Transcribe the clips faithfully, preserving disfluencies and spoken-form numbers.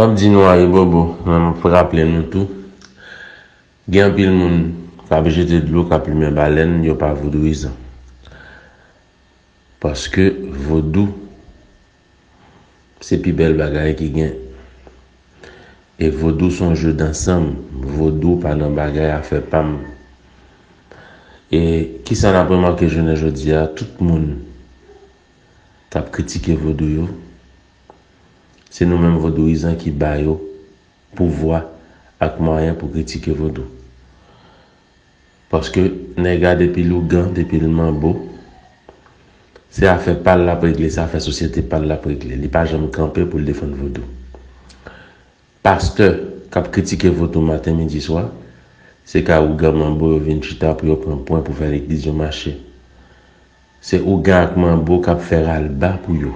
M ap di nou ayibobo, men m ap raple nou tou, gen anpil moun k ap jete dlo, k ap limen balèn, yo pa vodouyizan. Paske vodou, se pi bèl bagay ki gen. E vodou se yon jeu d'ensemble. Vodou pa nan bagay afè pa m. E kisa n ap remake jounen jodi a? Tout moun k ap kritike vodou yo, se nou menm vodouyizan ki ba yo pouvwa ak mwayen pou kritike vodou. Paske nèg la, depi l ougan, depi l manbo, se afè pa l l ap regle, se afè sosyete pa l l ap regle. Li pa janm kanpe pou l defann vodou. Pastè k ap kritike vodou maten, midi, swa, se ka ougan, manbo yo vin chita pou yo pran pwen pou fè legliz yo mache. Se ougan ak manbo k ap fè ralba pou yo,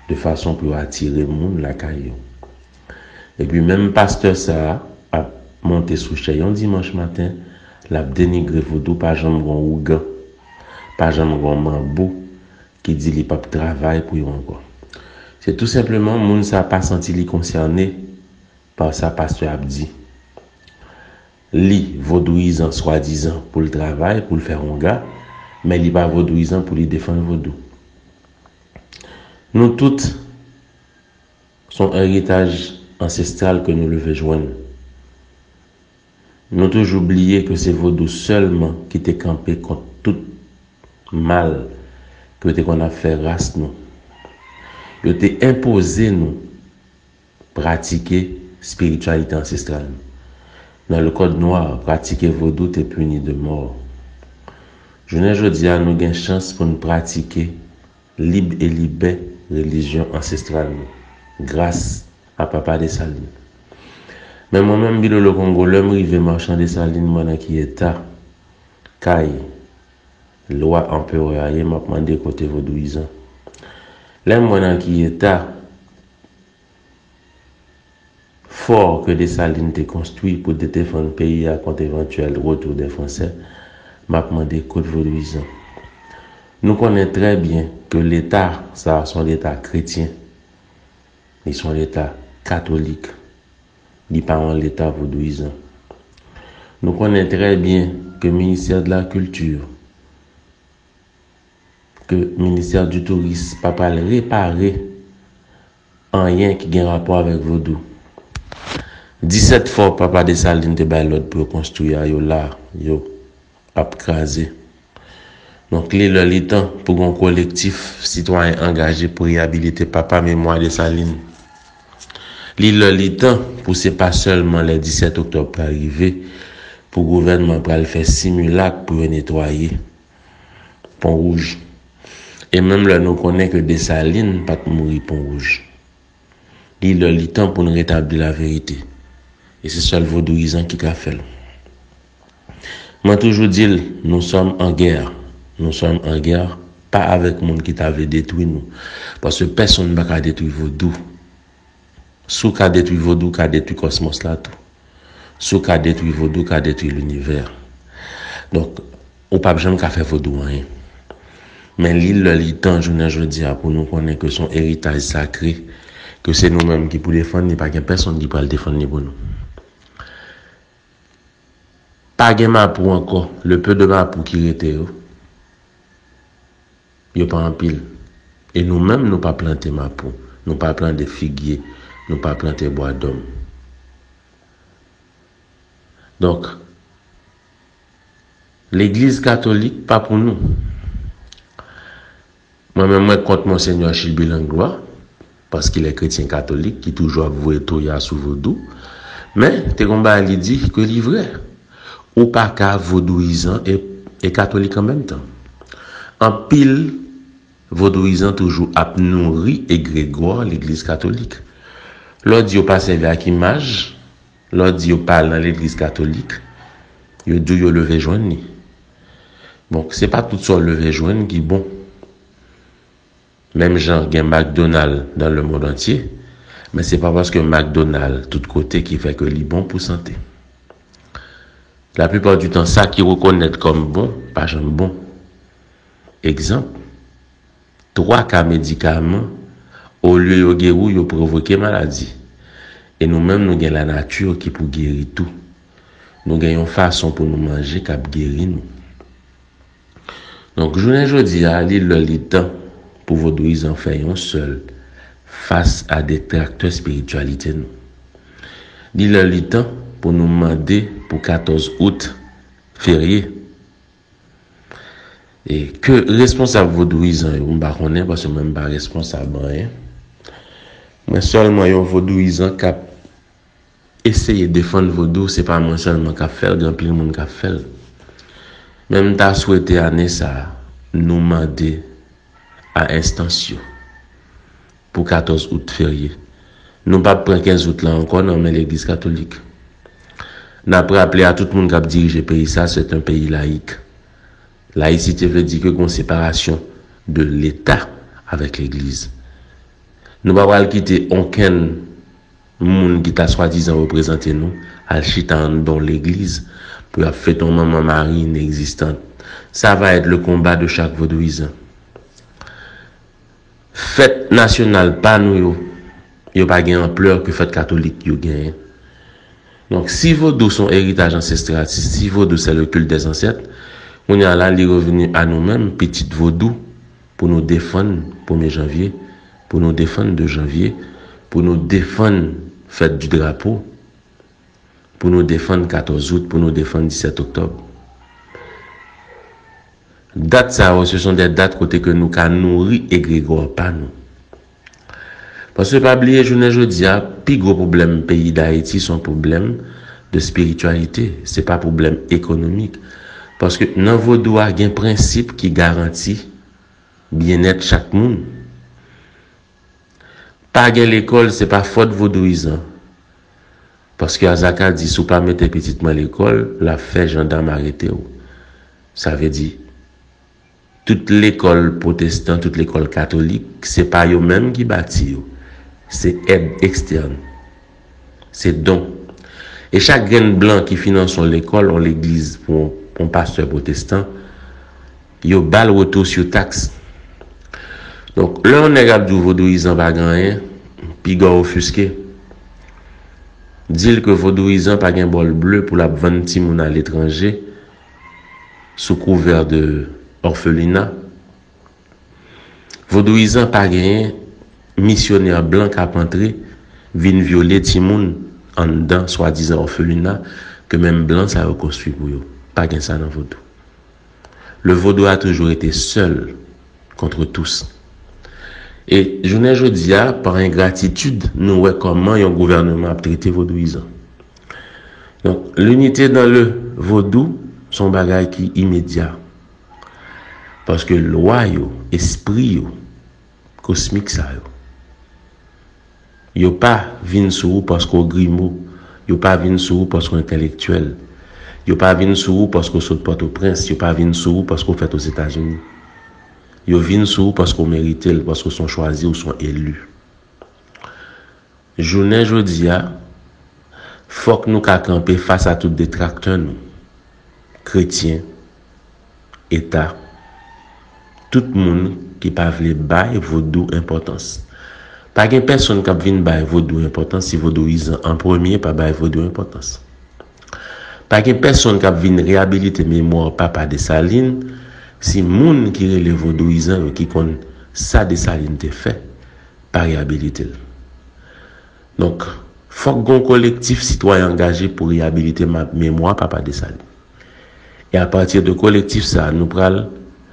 de fason pou yo atire moun lakay yo. Epi menm pastè sa a ap monte sou chè yon dimanch maten, l ap denigre vodou, pa janm gen yon ougan, pa janm gen yon manbo ki di li p ap travay pou yo ankò. Se tou senpleman moun sa pa santi li konsène pa sa pastè ap di. Li vodouyizan swadizan pou l travay, pou l fè wonga, men li pa vodouyizan pou li defann vodou. Nou tout, se yon eritaj ansestral ke nou leve jwenn. Nou toujou bliye ke se vodou sèlman ki te kanpe kont tout mal ke yo te konn ap fè ras nou. Yo te enpoze nou pratike espirityalite ansestral nou. Nan le Code Noir, pratike vodou te pini de mò. Jounen jodi a, nou gen chans pou n pratike lib e libè relijyon ansestral nou, gras a Papa Desalin. Men mwen menm, Bilolo Kongo, lè m rive Machan Desalin, m wè nan ki eta kay lwa anperè a ye, m ap mande kote vodouyizan. Lè m wè nan ki eta fò ke Desalin te konstwi pou te defann peyi a kont evantyèl retou dè Fransè, m ap mande kot vodouyizan. Nou konnen trè byen ke Leta sa a se yon Leta kretyen. Li se yon Leta katolik. Li pa yon Leta vodouyizan. Nou konnen trè byen ke Ministè de la Kilti, ke Ministè di Touris pa pral repare anyen ki gen rapò avèk vodou. Disèt fò Papa Desalin te bay lòd pou yo konstwi a, yo la, yo ap kraze. Donk, li lè li tan pou gon kolektif sitwayen angaje pou reyabilite papa memwa Desalin. Li lè li tan pou se pa sèlman lè disèt oktòb pral rive, pou gouvènman pral fè similak pou yo netwaye Pon Wouj. E menm lè nou konnen ke Desalin pa t mouri Pon Wouj. Li lè li tan pou n retabli laverite. E se sèl vodouyizan ki ka fè l. Mwen toujou di l, nous sommes en guerre. Nous sommes en guerre, pa avèk moun ki ta vle detwi nou. Paske pèsonn pa ka detwi vodou. Si w ka detwi vodou, w ka detwi kòsmòs la tou. Si w ka detwi vodou, w ka detwi linivè. Donk, ou p ap janm ka fè vodou anyen. Men li lè li tan jounen jodi a pou nou konnen ke se yon eritaj sakre, ke se nou menm ki pou defann li, pa gen pèsonn ki pral defann li pou nou. Pa gen mapou ankò, le peu de mapou ki rete yo, yo pa anpil. E nou menm, nou pa plante mapou, nou pa plante figye, nou pa plante bwa dòm. Donk, legliz katolik pa pou nou. Mwen menm, mwen kont Monsenyè Chilby Langlois, paske lè kretyen katolik ki toujou ap voye toya sou vodou, men te gon bagay li di ke li vrè. Ou pa ka vodouyizan e, e katolik an menm tan. Anpil vodouyizan toujou ap nouri egregwa legliz katolik. Lè w di yo pa sèvi ak imaj, lè w di yo pa al nan legliz katolik, yo di w yo leve jwenn li. Bon, se pa tout sa w leve jwenn ki bon. Menm jan gen McDonald dans le monde entier, men se pa paske McDonald tout kote ki fè ke li bon pou sante. La plupart du temps, sa ki rekonèt kòm bon, pa janm bon. Egzanp, twa ka medikaman, olye yo geri w, yo pwovoke maladi. E nou menm, nou gen lanati ki pou geri tou. Nou gen yon fason pou nou manje k ap geri nou. Donk, jounen jodi a, li lè li tan pou vodouyizan fè yon sèl fas a detraktè espirityalite nou. Li lè li tan pou nou mande pou katòz out ferye. E ke responsab vodouyizan yo, m pa konnen, paske mwen m pa responsab anyen. Mwen sèlman yon vodouyizan k ap eseye defann vodou, se pa mwen sèlman k ap fè l, gen anpil moun k ap fè l. Men m ta swete ane sa a, nou mande a enstans yo pou katòz out ferye. Nou p ap pran kenz out la ankò nan men legliz katolik. N ap raple a tout moun k ap dirije peyi sa, se yon peyi layik. Layisite vle di ke gen yon separasyon de Leta avèk legliz. Nou pa pral kite onkenn moun ki ta swadizan reprezante nou al chita anndan yon legliz pou y ap fete yon Manman Mari inegzistan. Ça va être le combat de chaque vodouyizan. Fèt nasyonal pa nou yo, yo pa gen anplè ke fèt katolik yo genyen. Donk, si vodou se yon eritaj ansestral, si, si vodou se le culte des ancêtres, kounye a la, li revni a nou menm, pitit vodou, pou nou defann premye janvye, pou nou defann de janvye, pou nou defann fèt di drapo, pou nou defann katòz out, pou nou defann disèt oktòb. Dat sa yo, se son de dat kote ke nou ka nouri egregò pa nou. Paske pa bliye, jounen jodi a, pi gwo pwoblèm peyi Dayiti se yon pwoblèm de espirityalite, se pa pwoblèm ekonomik. Paske nan vodou a, gen prensip ki garanti byennèt chak moun. Pa gen lekòl, se pa fòt vodouyizan. Paske Azaka di, si w pa mete pitit mwen lekòl, l ap fè jandam arete w. Sa vle di, tout lekòl pwotestan, tout lekòl katolik, se pa yo menm ki bati yo. Se èd ekstèn. Se don. E chak grenn blan ki finanse yon lekòl, yon legliz pou yon, pou yon pastè pwotestan, yo ba l retou sou taks. Donk, lè yon nèg ap di w vodouyizan pa gen anyen, piga w ofiske. Di l ke vodouyizan pa gen bòl ble pou l ap vann timoun aletranje sou kouvè de òfelina. Vodouyizan pa genyen misyonè blan k ap antre vin vyole timoun anndan swadizan òfelina ke menm blan sa yo konstwi pou yo. Pa gen sa nan vodou. Le vodou a toujou rete sèl contre tous. E jounen jodi a, pa engratitid, nou wè kòman yon gouvènman ap trete vodouyizan. Donk, l'unité dans le vodou, se yon bagay ki imedya. Paske lwa yo, espri yo, kosmik sa yo, yo pa vin sou ou paske w grimo, yo pa vin sou ou paske w entèlektyèl, yo pa vin sou ou paske w sot Pòtoprens, yo pa vin sou ou paske w fèt Ozetazini. Yo vin sou ou paske w merite l, paske w se yon chwazi, w se yon eli. Jounen jodi a, fòk nou ka kanpe fas a tout detraktè nou, kretyen, Eta, tout moun ki pa vle bay vodou enpòtans. Pa gen pèsonn k ap vin bay vodou enpòtans si vodouyizan an premye pa bay vodou enpòtans. Pa gen pèsonn k ap vin reyabilite memwa Papa Desalin si moun ki rele vodouyizan yo ki konn sa Desalin te fè pa reyabilite l. Donk, fòk gen yon kolektif sitwayen angaje pou reyabilite ma-, memwa Papa Desalin. E apati de kolektif sa a, nou pral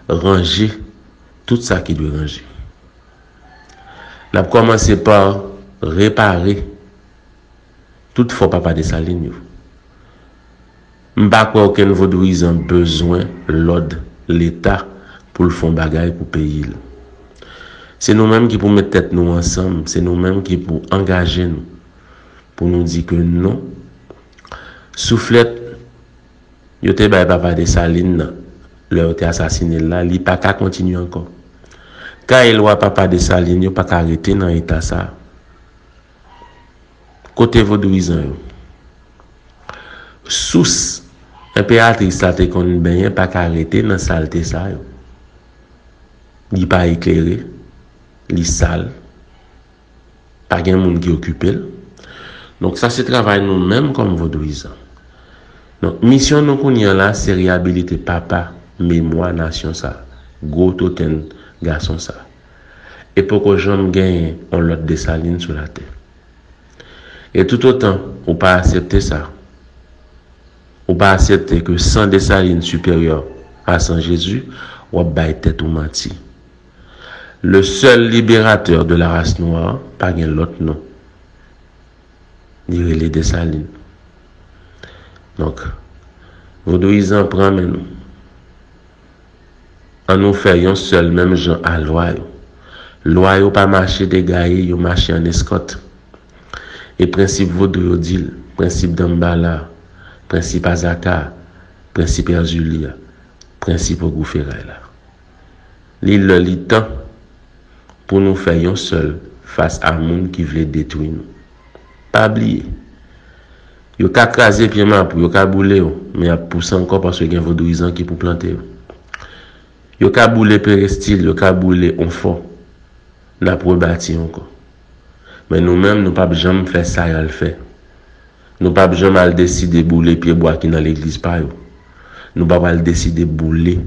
ranje tout sa ki dwe ranje. N ap kòmanse pa repare tout fò Papa Desalin yo. M pa kwè okenn vodouyizan bezwen lòd Leta pou l fè yon bagay pou peyi l. Se nou menm ki pou met tèt nou ansanm, se nou menm ki pou angaje nou, pou nou di ke non. Souflèt yo te bay Papa Desalin nan, lè yo te asasine l la, li pa ka kontinye ankò. Kay lwa Papa Desalin yo pa ka rete nan eta sa a. Kote vodouyizan yo? Sous enperatris la te konn benyen pa ka rete nan salte sa yo. Li pa eklere, li sal, pa gen moun ki okipe l. Donk sa se travay nou menm kòm vodouyizan. Donk misyon nou kounye a la se reyabilite papa, memwa nasyon sa, gwo totenn gason sa. E poko janm genyen yon lòt Desalin sou latè. E toutotan ou pa aksepte sa, ou pa aksepte ke san Desalin siperyè a san Jezi, w ap bay tèt ou manti. Le seul libérateur de la race noire pa gen lòt non. Li rele Desalin. Donk, vodouyizan pran men nou. An nou fè yon sèl menm jan a lwa yo. Lwa yo pa mache degaye, yo mache an eskòt. E prensip vodou yo di l, prensip Danmbala, prensip Azaka, prensip Èzili a, prensip Ogou Feray la. Li lè li tan pou nou fè yon sèl fas a moun ki vle detwi nou. Pa bliye, yo ka kraze pye mapou, yo ka boule yo, men y ap pouse ankò paske gen vodouyizan ki pou plante yo. Yo ka boule perestil, yo ka boule onfò, n ap rebati ankò. Men nou menm, nou p ap janm fè sa y al fè. Nou p ap janm al deside boule pye bwa ki nan legliz pa yo. Nou p ap al deside boule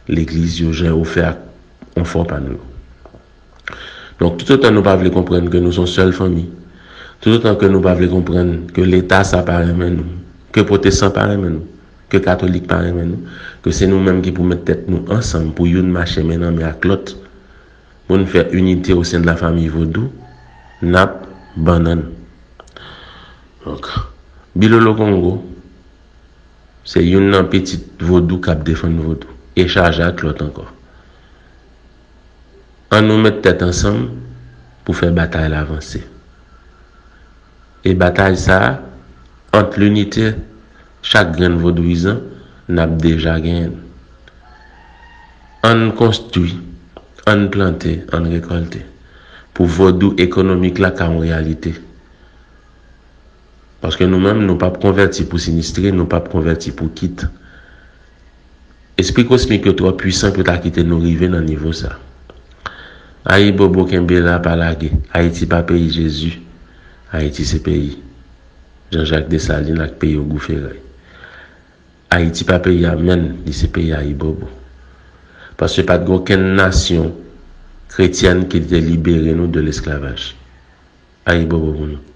legliz yo jan yo fè ak onfò pa nou yo. Donk, toutotan nou pa vle konprann ke nou se yon sèl fanmi, toutotan ke nou pa vle konprann ke Leta sa pa renmen nou, ke pwotestan pa renmen nou, ke katolik pa renmen nou, ke se nou menm ki pou met tèt nou ansanm pou youn mache men nan men ak lòt, pou n fè inite o sen de la famiy vodou, n ap bannann. Donk, Bilolo Kongo, se youn nan pitit vodou k ap defann vodou, e chaje ak lòt ankò. An nou met tèt ansanm pou fè batay la vanse. E batay sa a, ant linite chak grenn vodouyizan, n ap deja genyen l. Ann konstwi, ann plante, ann rekòlte, pou vodou ekonomik la ka yon reyalite. Paske nou menm, nou p ap konvèti pou sinistre, nou p ap konvèti pou kit. Espri kosmik yo twò pwisan pou ta kite nou rive nan nivo sa. Ayibobo, kenbe la, pa lage. Ayiti pa peyi Jezi. Ayiti se peyi Jean-Jacques Dessalines ak peyi Ogou Feray. Ayiti pa peyi Amèn, li se peyi Ayibobo. Paske pa t gen okenn nasyon kretyèn ki te libere nou de lesklavaj. Ayibobo pou nou.